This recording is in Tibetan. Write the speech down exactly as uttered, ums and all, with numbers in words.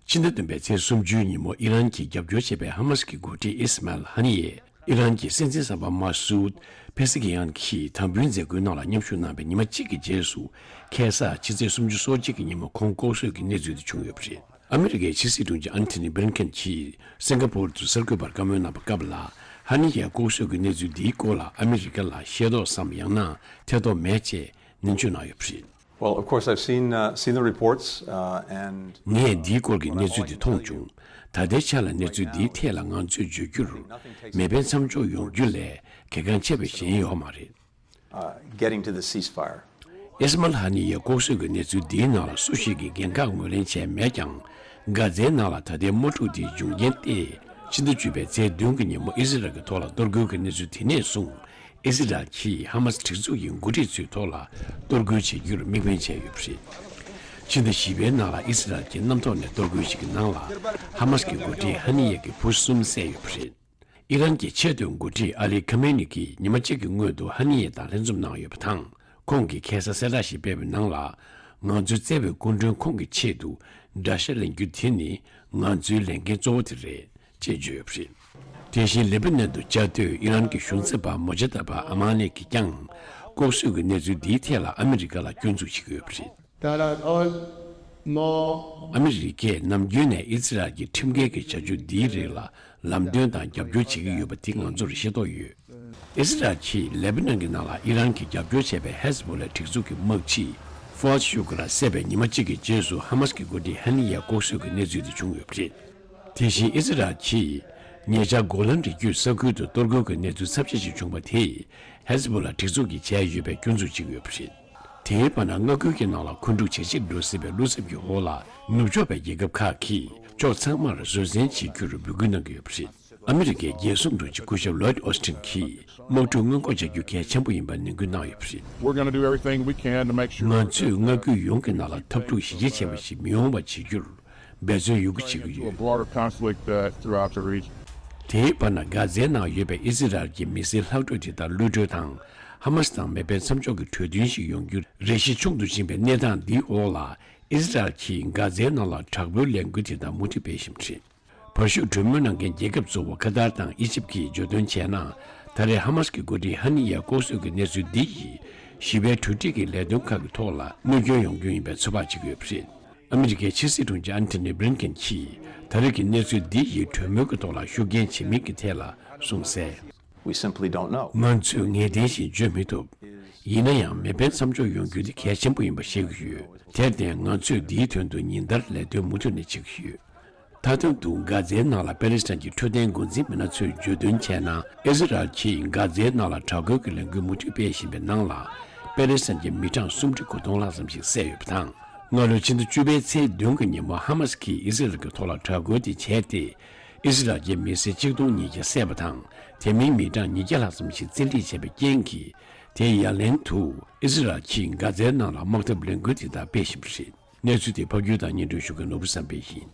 ཕྱི་ཟླ་བདུན་པའི་ཚེས་སུམ་ཅུའི་ཉིན་མོ་ཨི་རན་གྱིས་རྒྱབ་སྐྱོར་བྱས་པའི་ཧ་མ་སི་གི་འགོ་ཁྲིད་ཨི་སི་མལ་ཧ་ནི་ཡས། ཨི་རན་གྱི་སྲིད་འཛིན་གསར་པ་མ་སུད་ཕེ་སི་ཀི་ཡན་གྱིས་དམ་འབུལ་མཛད་སྒོའི་ནང་ལ་མཉམ་ཞུགས་གནང་བའི་ཉི་མ་གཅིག་གི་རྗེས་སུ། ཁ་སང་ཕྱི་ཚེས་སུམ་ཅུ་སོ་གཅིག་གི་ཉིན་མོ་ཁོང་ལྐོག་གསོད་ཀྱི་གནས་ཚུལ་དེ་བྱུང་ཡོད་པ་རེད། ཨ་མི་རི་ཀའི་ཕྱི་སྲིད་དྲུང་ཆེ་ཨན་ཐོ་ནི་བྷི་ལིན་ཁེན་གྱིས་སིང་ག་པོར་དུ་གསར་འགོད་པར་བཀའ་མོལ་གནང་པའི་སྐབས་ལ། ཧ་ནི་ཡས་ལྐོག་གསོད་ཀྱི་གནས་ཚུལ་འདིའི་སྐོར་ལ་ཨ་མི་རི་ཀ་ལ་ཤེས་རྟོགས་སམ་ཡང་ན་ཐེ་གཏོགས་མེད་ཅེས་ནན་བརྗོད་གནང་ཡོད་པ་རེད། Well, of course, I've seen, uh, seen the reports, uh, and, uh, ངས་འདིའི་སྐོར་གྱི་གནས་ཚུལ་འདི་མཐོང་བྱུང་། ད་ལྟའི་ཆ་ལ་གནས་ཚུལ་འདིའི་ཐད་ལ་ང་ཚོས་བརྗོད་རྒྱུར། མེ་འཕེན་མཚམས་འཇོག་ཡོང་རྒྱུ་ལས་གལ་འགངས་ཆེ་བ་གཞན་ཡོད་མ་རེད། Uh, getting to the ceasefire. ཨི་སི་མལ་ཧ་ནི་ཡས་ལྐོག་གསོད་ཀྱི་གནས་ཚུལ་འདིའི་ནང་ལ་སུ་ཞིག་གིས་འགན་ཁག་ངོས་ལེན་བྱས་མེད་ཀྱང་། གྷ་ཛའི་ནང་ལ་ད་ལྟའི་དམག་འཁྲུག་འདིའི་འབྱུང་རྐྱེན་ཏེ། ཕྱི་ཟླ་བཅུ་པའི་ཚེས་བདུན་གྱི་ཉིན་མོ་ཨི་སི་རལ་གྱི་ཐོག་ལ་གཏོར་རྒོལ་གྱི་གནས་ཚུལ་དེ་ནས་བཟུང་། ཨི་སི་རལ་གྱིས་ཧ་མ་སི་སྒྲིག་འཛུགས་ཀྱི་འགོ་ཁྲིད་ཚོའི་ཐོག་ལ་གཏོར་རྒོལ་བྱེད་རྒྱུར་དམིགས་འབེན་བྱས་ཡོད་པ་རེད། ཕྱི་ཟླ་བཞི་པའི་ནང་ལ་ཨི་སི་རལ་གྱིས་གནམ་ཐོག་ནས་གཏོར་རྒོལ་ཞིག་གི་ནང་ལ་ཧ་མ་སི་གི་འགོ་ཁྲིད་ཧ་ནི་ཡས་ཀྱི་བུ་གསུམ་བསད་ཡོད་པ་རེད། ཨི་རན་གྱི་ཆེས་མཐོའི་འགོ་ཁྲིད་ཨ་ལི་ཁ་མེ་ནི་གིས་ཉི་མ་གཅིག་གི་སྔོན་དུ་ཧ་ནི་ཡེ་དང་ལྷན་འཛོམས་གནང་ཡོད་པ་དང་། ཁོང་གིས་ཁ་སང་གསལ་བསྒྲགས་ཤིག་སྤེལ་བའི་ནང་ལ། ང་ཚོའི་བརྩེ་བའི་སྐུ་མགྲོན་ཁོང་གི་ཆེད་དུ་དགྲ་ཤ་ལེན་རྒྱུ་དེ་ནི་ང་ཚོའི་ལས་འགན་གཙོ་བོ་དེ་རེད་ཅེས་བརྗོད་ཡོད་པ་རེད། དེ་བཞིན་ལེ་པ་ནན་དུ་བཅའ་སྡོད་ཨི་རན་གྱི་གཞུང་ཚབ་པ་མོ་ཇ་ཏ་བ་ཨ་མ་ནི་གིས་ཀྱང་ལྐོག་གསོད་ཀྱི་གནས་ཚུལ་འདིའི་ཐད་ལ་ཨ་མི་རི་ཀ་ལ་སྐྱོན་འཛུགས་བྱེད་ཀྱི་ཡོད་པ་རེད། That are all more ཨ་མི་རི་ཀས་ནམ་རྒྱུན་ནས་ཨི་ཛི་རལ་གྱི་ཁྲིམས་འགལ་གྱི་བྱ་སྤྱོད་འདིའི་རིགས་ལ་ལམ་སྟོན་དང་རྒྱབ་སྐྱོར་བྱེད་ཀྱི་ཡོད་པ་དེ་ང་ཚོར་ཤེས་རྟོགས་ཡོད། ཨི་ཛི་རལ་གྱིས་ལེ་པ་ནན་གྱི་ནང་ལ་ཨི་རན་གྱིས་རྒྱབ་སྐྱོར་བྱས་པའི་ཧེ་ཛ་བོ་ལའི་སྒྲིག་འཛུགས་ཀྱི་དམག་སྤྱི་ཧྥ་ཨད་ཤུ་ཀ་ར་བསད་པའི་ཉི་མ་གཅིག་གི་རྗེས་སུ་ཧ་མ་སི་གི་འགོ་ཁྲིད་ཧ་ནི་ཡས་ལྐོག་གསོད་ཀྱི་གནས་ཚུལ་དེ་བྱུང་ཡོད་པ་རེད། དེ་བཞིན་ཨི་ཛི་རལ་གྱིས་ཉེ་ཆར་གོ་ལན་རི་རྒྱུད་ས་ཁུལ་དུ་གཏོར་རྒོལ་གྱི་གནས་ཚུལ་ཚབས་ཆེ་ཞིག་བྱུང་བ་དེས་ཧེ་ཛ་བོ་ལའི་སྒྲིག་འཛུགས་ཀྱིས་བྱས་ཡོད་པའི་སྐྱོན་འཛུགས་བྱེད་ཀྱི་ཡོད་པ་རེད། དེའི་བར་ན་མངའ་ཁུལ་གྱི་ནང་ལ་འཁོན་འཁྲུག་ཇེ་ཆེར་འགྲོ་སྲིད་པའི་བློ་འཚབ་ཀྱི་འོག་ལ་ནུབ་ཕྱོགས་པའི་རྒྱལ་ཁབ་ཁག་གིས་ཕྱོགས་ཚང་མར་བཟོད་བསྲན་བྱེད་རྒྱུར་འབོད་སྐུལ་གནང་གི་ཡོད་པ་རེད། ཨ་མི་རི་ཀའི་རྒྱལ་སྲུང་དྲུང་ཆེ་སྐུ་ཞབས་ལོའིད་ཨོ་སི་ཊིན་གྱིས་དམག་འཁྲུག་སྔོན་འགོག་བྱ་རྒྱུ་གལ་ཆེན་པོ་ཡིན་པར་ནན་སྐུལ་གནང་ཡོད་པ་རེད། We're gonna do everything we can to make sure ང་ཚོས་མངའ་ཁུལ་ཡོངས་ཀྱི་ནང་ལ་འཐབ་འཁྲུག་གཞི་རྒྱ་ཆེ་བ་ཞིག་མི་ཡོང་བ་བྱེད་རྒྱུར་འབད་བརྩོན་ཡོད་རྒུ་བྱེད་ཀྱི་ཡོད། A broader conflict, uh, throughout the region. དེའི་བར་ན་གྷ་ཛའི་ནང་ཡོད་པའི་ཨི་ཛི་རལ་གྱི་མི་སེར་ལྷག་འཕྲོས་དེ་དག་གློད་གྲོལ་དང་། ཧ་མ་སི་དང་མེ་འཕེན་མཚམས་འཇོག་གི་གྲོས་མཐུན་ཞིག་ཡོང་རྒྱུར་རེ་ཞིག་ཆུང་དུ་ཕྱིན་པའི་གནས་སྟངས་འདིའི་འོག་ལ། ཨི་ཛི་རལ་གྱིས་གྷ་ཛའི་ནང་ལ་དྲག་པོའི་ལས་འགུལ་དེ་དག་མུ་མཐུད་སྤེལ་བཞིན་པ་རེད། བར་ཞུགས་གྲོས་མོལ་གནང་མཁན་རྒྱལ་ཁབ་གཙོ་བོ་ཁ་ཏར་དང་ཨི་ཇིབ་ཀྱིས་བརྗོད་དོན་བྱས་ན། ད་རེས་ཧ་མ་སི་གི་འགོ་ཁྲིད་ཧ་ནི་ཡས་ལྐོག་གསོད་ཀྱི་གནས་ཚུལ་འདི་ཡིས་ཞི་བའི་གྲོས་འགྲིག་གི་ལས་དོན་ཁག་གི་ཐོག་ལ་གནོད་སྐྱོན་ཡོང་རྒྱུ་ཡིན་པའི་ཚོད་དཔག་བྱེད་ཀྱི་ཡོད་པ་རེད། ཨ་མི་རི་ཀའི་ཕྱི་སྲིད་དྲུང་ཆེ་ཨན་ཐོ་ནི་བྷི་ལིན་ཁེན་གྱིས་ད་རེས་ཀྱི་གནས་ཚུལ་འདི་ཡིས་གྲོས་མོལ་གྱི་ཐོག་ལ་ཤུགས་རྐྱེན་བྱེད་མིན་གྱི་ཐད་ལ་གསུངས་གསལ། We simply don't know. ང་ཚོས་ངེས་གཏན་ཞིག་བརྗོད་མི་ཐུབ། ཡིན་ན་ཡང་མེ་འཕེན་མཚམས་འཇོག་ཡོང་རྒྱུ་དེ་གལ་ཆེན་པོ་ཡིན་པ་ཤེས་ཀྱི་ཡོད། དེར་བརྟེན་ང་ཚོས་འདིའི་དོན་དུ་ཉིན་ལྟར་ལས་དོན་མུ་མཐུད་ནས་བྱེད་ཀྱི་ཡོད། མཐའ་དོན་དུ་གྷ་ཛའི་ནང་ལ་པེ་ལེ་སི་ཐན་གྱི་འཕྲོད་བསྟེན་འགོ་འཛིན་མི་སྣ་ཚོས་བརྗོད་དོན་བྱས་ན། ཨི་ཛི་རལ་གྱིས་གྷ་ཛའི་ནང་ལ་དྲག་རྒོལ་གྱི་ལས་འགུལ་མུ་མཐུད་སྤེལ་བཞིན་པའི་ནང་ལ། པེ་ལེ་སི་ཐན་གྱི་མི་གྲངས་སུམ་ཁྲི་དགུ་སྟོང་ལྷག་ཙམ་ཞིག་བསད་ཡོད་པ་དང་། སྔ་ལོའི་ཕྱི་ཟླ་བཅུ་པའི་ཚེས་བདུན་གྱི་ཉིན་མོ་ཧ་མ་སི་གིས་ཨི་ཛི་རལ་གྱི་ཐོག་ལ་དྲག་རྒོལ་དེ་བྱས་ཏེ། ཨི་ཛི་རལ་གྱི་མི་སེར་གཅིག་སྟོང་ཉིས་བརྒྱ་བསད་པ་དང་། དེ་མིན་མི་གྲངས་ཉིས་བརྒྱ་ལྷག་ཙམ་ཞིག་བཙན་ཁྲིད་བྱས་པའི་རྐྱེན་གྱིས། དེའི་ཡ་ལན་དུ་ཨི་ཛི་རལ་གྱིས་གྷ་ཛའི་ནང་ལ་དམག་འཐབ་ལས་འགུལ་དེ་དག་སྤེལ་བཞིན་པ་རེད། གནས་ཚུལ་དེ་ཕབ་སྒྱུར་དང་སྙན་སྒྲོན་ཞུ་མཁན་ནོར་བུ་བསམ་འཕེལ་ཡིན།